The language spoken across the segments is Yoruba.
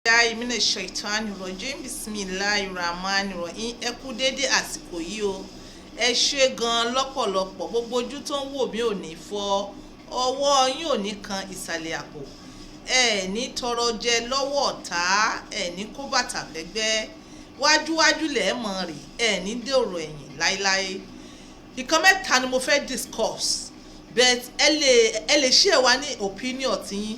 Billahi minash shaitani rajim. Bismillahir rahmanir rahim. Ẹ kú dédé àsìkò yìí o. Ẹ ṣé gan lọ́pọ̀lọpọ̀. Gbogbo ojú tó ń wò mí ò ní fọ́, ọwọ́ yín ò ní kan ìsàlẹ̀ àpò, ẹ ní tọrọ jẹ lọ́wọ́ ọ̀tá, ẹ ní kó bàtà fẹ́gbẹ́, wájúwájú lẹ̀ mọ̀ rì, ẹ ní dèrò ẹ̀yìn láéláé. Ìkan mẹ́ta ni mo fẹ́ discuss, but ẹ lè share wa ní opinion tiyín,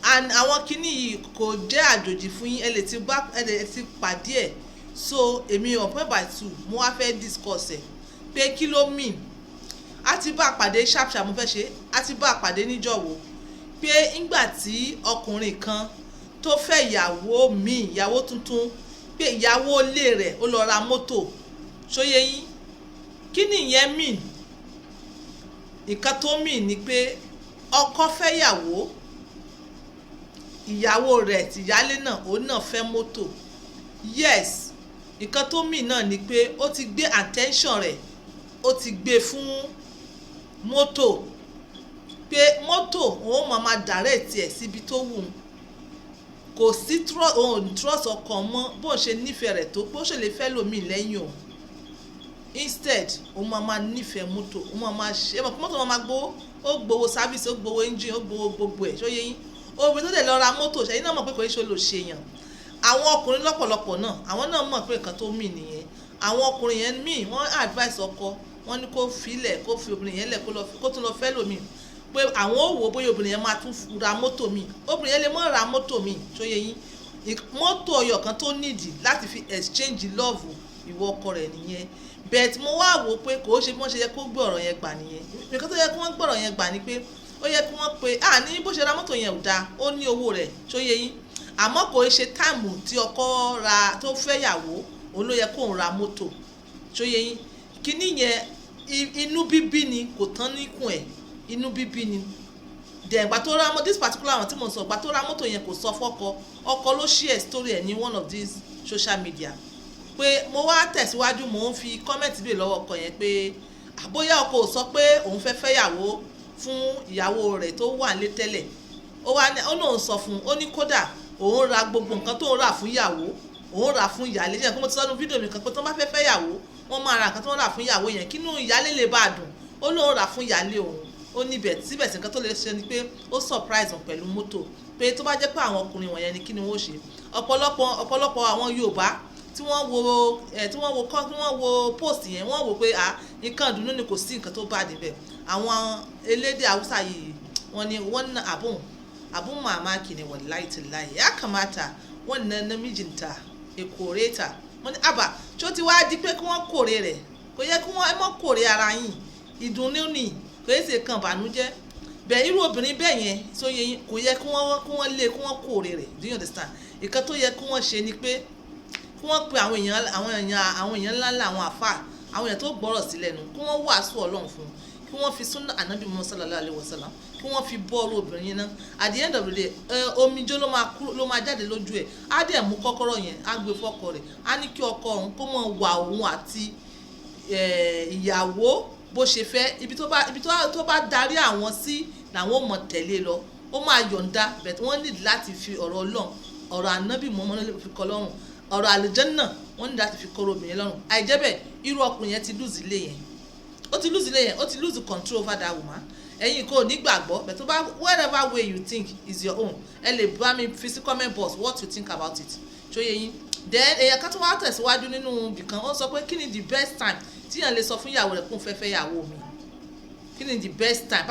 and àwọn kinní yìí kò jẹ́ àjòjì fún yín. Ẹ lè ti pàdé ẹ̀. So èmi on point by two, mo wá fẹ́ discuss ẹ̀ pé kí ló mean. A ti bá a pàdé sharp sharp, mo fẹ́ ṣe, a ti bá a pàdé níjọ̀wọ́ pé ńgbà tí ọkùnrin kan tó fẹ́ ìyàwó míì, ìyàwó tuntun, pé ìyàwó ilé rẹ̀ ó lọ ra mọ́tò. Ṣó yé yín? Kí ni ìyẹn mean? Nǹkan tó mean ni pé ọkọ fẹ́ ìyàwó, ìyàwó rẹ̀ tìyálé náà, òun náà fẹ́ mọ́tò. Yes, nǹkan tó mean náà ni pé ó ti gbé attention rẹ̀, ó ti gbé fún mọ́tò, pé mọ́tò òun máa direct ẹ̀ síbi tó wù ú. Kò sí òun trust ọkọ mọ́ bóun ṣe nífẹ̀ẹ́ rẹ̀ tó, pé ó ṣe lè fẹ́ lòmíì lẹ́yìn òun. Instead, òun máa nífẹ̀ẹ́ mọ́tò, òun máa ṣe é mọ̀ pé mọ́tò máa gbowó, ó gbowó service, ó gbowó engine, ó gbowó gbogbo ẹ̀. Ṣó yé yín? Obìnrin tó dẹ̀ lọ ra mọ́tò, ṣẹ́yìn náà mọ̀ pé kò ní ṣe olóṣèyàn. Àwọn ọkùnrin lọ́pọ̀lọpọ̀ náà, àwọn náà mọ̀ pé nǹkan tó mì nìyẹn. Àwọn ọkùnrin yẹn míì, wọ́n advice ọkọ wọ́n ní kó filẹ̀, kó fi obìnrin yẹn lẹ̀, kó tún lọ fẹ́ lòmíì, pé àwọn ò wò bóyá obìnrin yẹn máa tún ra mọ́tò míì. Obìnrin yẹn lè má ra mọ́tò míì. Ṣó yé yín? Mọ́tò ọyọ̀ kan tó nídìí láti fi exchange love ìwọ ọkọ rẹ̀ nìyẹn. But mo wá wò pé kò ó ṣe bí wọ́n ṣe yẹ kó gbé ọ̀rọ̀ yẹn gbà nìyẹn. Nǹkan tó yẹ kí wọ́n gbé ọ̀rọ̀ yẹn gbà ni pé ó yẹ kí wọ́n pe à ní bó ṣe ra mọ́tò yẹn ò dáa, ó ní owó rẹ̀. Ṣó yé yín? Àmọ́ kò ṣe time tí ọkọ ra tó fẹ́ yàwó òun ló yẹ kóun ra mọ́tò. Ṣó yé yín? Kíní yẹn, inú bíbí ni, kò tán níkùn ẹ̀, inú bíbí ni. Then ìgbà tó ra this particular one tí mo sọ, ìgbà tó ra mọ́tò yẹn, kò sọ fọ́kọ. Ọkọ ló share story ẹ̀ ní one of these social media, pé mo wá tẹ̀síwájú, mò ń fi comment bèè lọ́wọ́ ọkọ yẹn pé àbóyá ọkọ ò sọ pé òun fẹ́ fẹ́yàwó fún ìyàwó rẹ̀ tó wà nílé tẹ́lẹ̀. Ó wá ní ó lóun sọ fún un, ó ní kódà òun ra gbogbo nǹkan tó ń rà fún ìyàwó, òun rà fún ìyálé. Ṣe kó mo ti sọ nínú fídíò mi kan pé tó bá fẹ́ fẹ́yàwó, wọ́n máa ra nǹkan tó ń rà fún ìyàwó yẹn kínú ìyálé lè bá a dùn. Ó lóun rà fún ìyálé òun. Ó níbẹ̀ síbẹ̀ sí, nǹkan tó lè ṣe ni pé ó surprise òun pẹ̀lú mọ́tò, pé tó bá jẹ́ pé àwọn ọkùnrin wọ̀nyẹn ni, kí ni wọ́n ṣe? Ọ̀pọ̀lọpọ̀ àwọn Yorùbá tí wọ́n wo post yẹn, wọ́n wò pé à nǹkan ìdùnnú ni, kò sí nǹkan tó bá níbẹ̀. Àwọn elédè Haúsá yìí, wọ́n ní wannan abun mamaki ne, wallahi tallahi, ya kamata wannan namijinta ya kore ta. Wọ́n ní àbà tí ó ti wá di pé kí wọ́n kórè rẹ̀, kò yẹ kí wọ́n ẹ mọ́ kórè ara yín. Ìdùnnú ni, kò yẹ ṣe kan bànújẹ́ bẹ́ẹ̀. Irú obìnrin bẹ́ẹ̀ yẹn tó yẹ yín, kò yẹ kí wọ́n lé, kí wọ́n kórè rẹ̀. Do you understand? Ìkan tó yẹ kí wọ́n ṣe ni pé kí wọ́n pe àwọn èèyàn ńláńlá, àwọn àfáà, àwọn èèyàn tó gbọ́rọ̀ sí lẹ́nu, kí wọ́n wàásù Ọlọ́run fún un, kí wọ́n fi súnà Ànábì Muhammad sallallahu alaihi wasallam, kí wọ́n fi bọ́ọ̀lù obìnrin yẹn náà. At the end of the day, omijó ló máa kúrò, ló máa jáde lójú ẹ̀. Á dẹ̀ mú kọ́kọ́rọ́ yẹn, á gbé fọ́kọ rẹ̀, á ní kí ọkọ òun kó mọ̀ wà òun àti ìyàwó bó ṣe fẹ́. Ibi tó bá darí àwọn sí làwọn ò mọ̀ tẹ̀lé lọ. Ó máa yọ̀ǹda, but wọ́n need láti fi ọ̀rọ̀ Ọlọ́run, ọ̀rọ̀ Ànábì Muhammad fi kọ́ lọ́rùn, ọ̀rọ̀ àlùjánnà, wọ́n ní láti fi kọ́ obìnrin lọ́rùn. Àìjẹ́ bẹ́ẹ̀, irú ọkùnrin yẹn ti lose ilé yẹn, ó ti lose ilé yẹn, ó ti lose control over that woman. Ẹ̀yin kò ní gbàgbọ́, but tó bá, whatever way you think is your own. Ẹ lè bá mi fi sí comment box what you think about it. Ṣó yé yín? Then èèyàn kan tó wá tẹ̀síwájú nínú ibìkan, ó sọ pé kí ni the best time tíyàn lè sọ fún ìyàwó rẹ̀ kó ń fẹ́ fẹ́ ìyàwó mi? Kí ni the best time?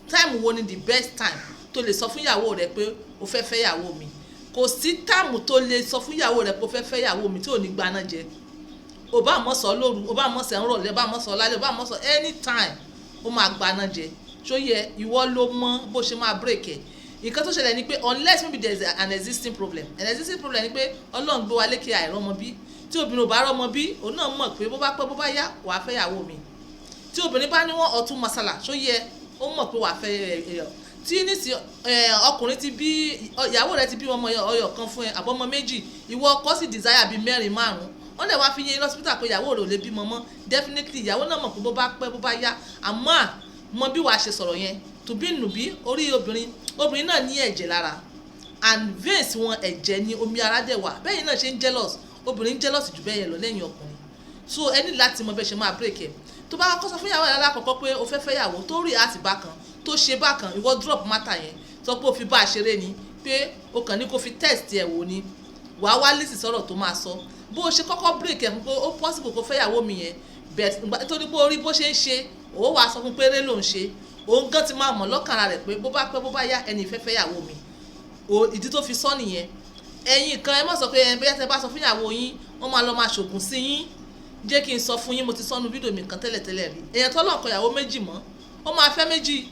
Time wo ni the best time tó lè sọ fún ìyàwó rẹ̀ pé o fẹ́ fẹ́ ìyàwó mi? Kò sí time tó lè sọ fún ìyàwó rẹ̀ pé o fẹ́ fẹ́ ìyàwó mi tí ò ní gbaná jẹ. O bá mọ̀ sọ lóru, o bá mọ̀ sọ ńrọ̀lẹ́, o bá mọ̀ sọ lálẹ́, o bá mọ̀ sọ anytime, ó máa gbaná jẹ. Ṣó yẹ? Ìwọ ló mọ̀ bó ṣe máa break ẹ̀. Nǹkan tó ṣẹlẹ̀ ni pé unless maybe there is an existing problem. An existing problem ni pé Ọlọ́run gbé wa lékè àìrọ́mọ bí. Tí obìnrin ò bá rọ́mọ bí, òun náà mọ̀ pé bó bá pẹ́, bó bá yá, wàá fẹ́ ìyàwó mi. Tí obìnrin bá ní wọ́n ọtún masala, ṣó yẹ? Ó mọ̀ pé wàá fẹ́ ẹ. Tí nísì ọkùnrin ti bí ìyàwó rẹ̀, ti bí ọmọ ọyọ kan fún ẹ àbọ̀mọ méjì, ìwọ ọkọ sì desire bíi mẹ́rin, márùn-ún, wọ́n lè wá fi yín lọ́sibítà pé ìyàwó rẹ̀ ò lè bímọ mọ́, definitely ìyàwó náà mọ̀ pé bó bá pẹ́, bó bá yá. Àmọ́ mọ bí wàá ṣe sọ̀rọ̀ yẹn tùbí nùbí orí obìnrin, obìnrin náà ní ẹ̀jẹ̀ lára. And veins wọn, ẹ̀jẹ̀ ni, omi ara dẹ̀ wà. Bẹ́ẹ̀ náà ṣe ń jealous, obìnrin ń jealous jù bẹ́ẹ̀ yẹn lọ lẹ́yìn ọkùnrin. So ẹ ní láti mọ bẹ́ẹ̀ ṣe máa break ẹ̀. Tó bá kọ́ sọ fún ìyàwó ẹ̀ lákọ̀ọ́kọ́ pé o fẹ́ fẹ́ yàwó, tó rí àti bákan, tó ṣe bákan, ìwọ drop matter yẹn, sọ pé o fi bá a ṣeré ni, pé o kàn ní kó fi test ẹ̀ wò ni. Wàá wá listen sọ̀rọ̀ tó máa sọ. Bó o ṣe kọ́kọ́ break ẹ̀ fún pé ó possible kó fẹ́ yàwó mi yẹn, but nítorí pé o rí bó ṣe ń ṣe, ó wàá sọ fún pé eré ló ń ṣe. Òun gan ti máa mọ̀ lọ́kàn ara rẹ̀ pé bó bá pẹ́, bó bá yá, ẹni ìfẹ́ fẹ́ yàwó mi. Ìdí tó fi sọ nìyẹn. Ẹ̀yin kan, ẹ má sọ pé ẹ bóyá tẹ bá sọ fún ìyàwó yín, wọ́n máa lọ máa ṣògùn sí yín. Jẹ́ kí n sọ fún yín, mo ti sọnù fídíò mi kan tẹ́lẹ̀tẹ́lẹ̀ rí. Èèyàn tó lọ́n kọ ìyàwó méjì mọ́, ó máa fẹ́ méjì.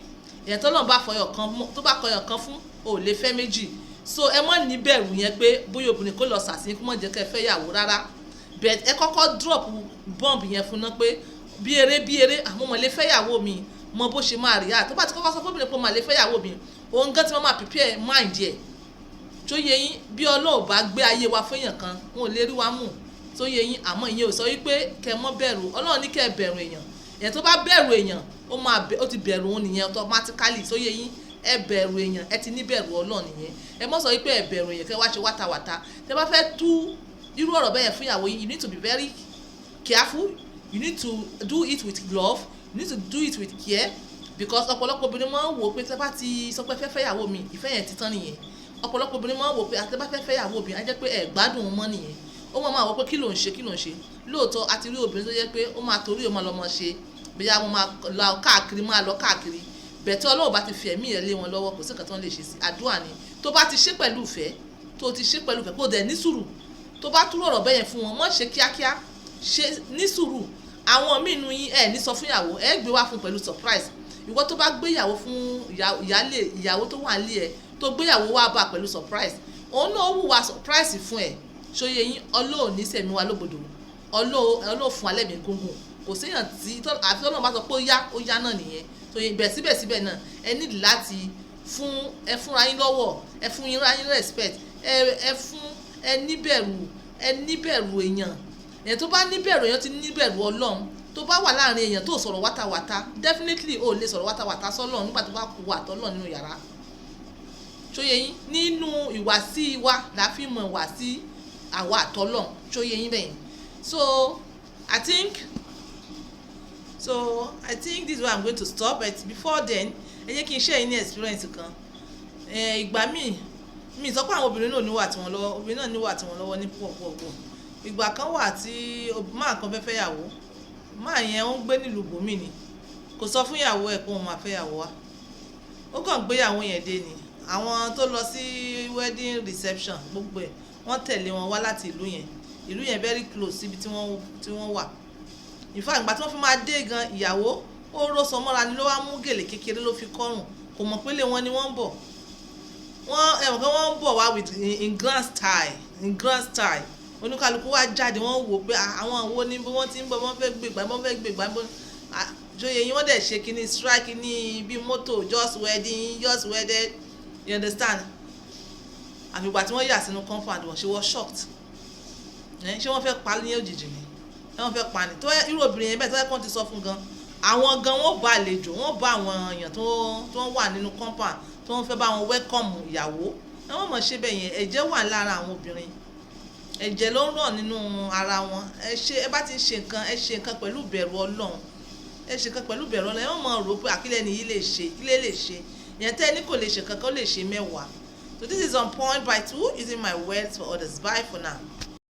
Èèyàn tó lọ́n bá fọyọ̀ kan, tó bá kọyọ̀ kan fún, ò lè fẹ́ méjì. So ẹ má ní bẹ̀rù yẹn pé bóyá obìnrin kó lọ sàsín kó má jẹ́ kẹ́ fẹ́ yàwó rárá. But ẹ kọ́kọ́ drop bomb yẹn fún ná pé bí eré bí eré, àmọ́ mo lè fẹ́ yàwó mi. Mọ bó ṣe máa rí. À tó bá ti kọ́kọ́ sọ fún obìnrin pé mo lè fẹ́ yàwó mi, òun gan tí wọ́n máa prepare mind ẹ̀ tó yẹ yín. Bí Ọlọ́run bá gbé ayé wa fẹ́yàn kan, wọn ò lè rí wa mú. Tó yẹ yín? Àmọ́ ìyẹn ò sọ wípé kẹ́ mọ́ bẹ̀rù Ọlọ́run. Ní kẹ́ ẹ bẹ̀rù èèyàn. Èèyàn tó bá bẹ̀rù èèyàn, ó máa ó ti bẹ̀rù òun nìyẹn automatically. Tó yẹ yín? Ẹ bẹ̀rù èèyàn, ẹ ti ní bẹ̀rù Ọlọ́run nìyẹn. Ẹ mọ́ sọ wípé ẹ bẹ̀rù èèyàn, kẹ́ wá ṣe wátawàta. Tẹ́ bá fẹ́ tú irú ọ̀rọ̀ bẹ́yẹn fún ìyàwó yín, you need to be very careful. You need to do it with love, you need to do it with care, because ọ̀pọ̀lọpọ̀ obìnrin máa ń wò pé tẹ́ bá ti sọ pé fẹ́ fẹ́ ìyàwó mi, ìfẹ́ yẹn ti tán nìyẹn. Ọ̀pọ̀lọpọ̀ obìnrin máa ń wò pé àtẹ́ bá fẹ́ fẹ́ ìyàwó mi, á jẹ́ pé ẹ̀ gbádùn mọ́ nìyẹn. Ó máa wọ pé kí ló ń ṣe, kí ló ń ṣe. Lóòótọ́, a ti rí obìnrin tó jẹ́ pé ó máa torí ó máa lọ mọ ṣe bóyá wọ́n máa lọ káàkiri, máa lọ káàkiri bẹ̀tẹ́. Ọlọ́run bá ti fi ẹ̀mí rẹ̀ lé wọn lọ́wọ́, kò sí nǹkan tó ń lè ṣe sí. Àdúrà ni. Tó bá ti ṣe pẹ̀lú ìfẹ́, tó ti ṣe pẹ̀lú ìfẹ́, kó dẹ̀ ní sùúrù. Tó bá túrò ọ̀rọ̀ bẹ́yẹn fún wọn, mọ́ ṣe kíákíá, ṣe ní sùúrù. Àwọn míì nu yín, ẹ̀ ní sọ fún ìyàwó, ẹ̀ gbé wá fún pẹ̀lú surprise. Ìwọ tó bá gbé ìyàwó fún ìyálé, ìyàwó tó wà nílé ẹ, tó gbéyàwó wá bá pẹ̀lú surprise, òun náà wùwà surprise fún ẹ. Ṣóyè yín? Ọlọ́ọ̀ ní sẹ̀mí wa lóbodò. Ọlọ́ọ̀ fún alẹ́ mi gúngùn. Kò séèyàn tí àfi tọ́lọ́run bá sọ pé ó yá, ó yá náà nìyẹn. Tó yẹ bẹ̀ síbẹ̀síbẹ̀ náà, ẹ nílò láti fún ẹ fúnra yín lọ́wọ́, ẹ fún yín yín respect, ẹ fún ẹ níbẹ̀rù, ẹ níbẹ̀rù èèyàn. Èèyàn tó bá níbẹ̀rù èèyàn ti níbẹ̀rù Ọlọ́run. Tó bá wà láàrin èèyàn tó sọ̀rọ̀ wátawàta, definitely ó lè sọ̀rọ̀ wátawàta sọ́lọ́run nígbà tó bá kú wà tọ́lọ̀ nínú yàrá. Ṣóyè yín? Nínú ìwàsí wa la fi mọ̀ ìwàsí àwa àtọ́lọ̀. Ṣóyè yín bẹ́yẹn? So I think this is where I'm going to stop. But before then, ẹ jẹ́ kí n share ní experience kan. Ìgbà míì, mi sọ pé àwọn obìnrin náà níwà tiwọn lọ́wọ́, obìnrin náà níwà tiwọn lọ́wọ́ ní púpọ̀ púpọ̀. Ìgbà kan wà tí máa kan fẹ́ fẹ́yàwó. Máa yẹn, ó ń gbé nílùú bòmí ni. Kò sọ fún ìyàwó ẹ̀ pé òun máa fẹ́yàwó wá. Ó kàn gbéyàwó yẹn dé ni. Àwọn tó lọ sí wedding reception, gbogbo ẹ̀, wọ́n tẹ̀lé wọn wá láti ìlú yẹn. Ìlú yẹn very close síbi tí wọ́n wà. In fact, ìgbà tí wọ́n fi máa dé gan, ìyàwó ó ró sọ mọ́ra ni, ló wá mú gèlè kékeré ló fi kọ́rùn. Kò mọ̀ pé lé wọn ni wọ́n ń bọ̀. Wọ́n ẹ̀wọ̀n kan, wọ́n ń bọ̀ wá with in grand style, in grand style. Oníkàlùkù wá jáde, wọ́n wò pé àwọn wo ni bí wọ́n ti ń bọ̀, wọ́n fẹ́ gbé gbà, wọ́n fẹ́ gbé gbà. Joyè yín, wọ́n dẹ̀ ṣe kíní strike ní bí mọ́tò, just wedding, just wedded, you understand? Àfìgbà tí wọ́n yà sínú compound wọn, ṣe wọ́n shocked. Ṣé wọ́n fẹ́ pa ní òjijì ni? Ṣé wọ́n fẹ́ pa ni? Tó irú obìnrin yẹn bẹ́ẹ̀, tó yẹ kó ti sọ fún gan, àwọn gan wọ́n bá àlejò, wọ́n bá àwọn èèyàn tó wà nínú compound tó ń fẹ́ bá wọn welcome ìyàwó. Ẹ wọ́n mọ̀ ṣe bẹ́ẹ̀ yẹn. Ẹ̀jẹ̀ wà lára àwọn obìnrin, ẹ̀jẹ̀ ló ń ràn nínú ara wọn. Ẹ ṣe, ẹ bá ti ṣe nǹkan, ẹ ṣe nǹkan pẹ̀lú ìbẹ̀rù Ọlọ́run. Ẹ ṣe nǹkan pẹ̀lú ìbẹ̀rù Ọlọ́run. Ẹ wọ́n mọ̀ rò pé àkílẹ̀ ni yìí lè ṣe, kílẹ̀ lè ṣe ìyẹn tẹ́ ẹ ní kò lè ṣe kankan, ó lè ṣe mẹ́wàá. So this is On Point by Two, using my words for others. Bye for now.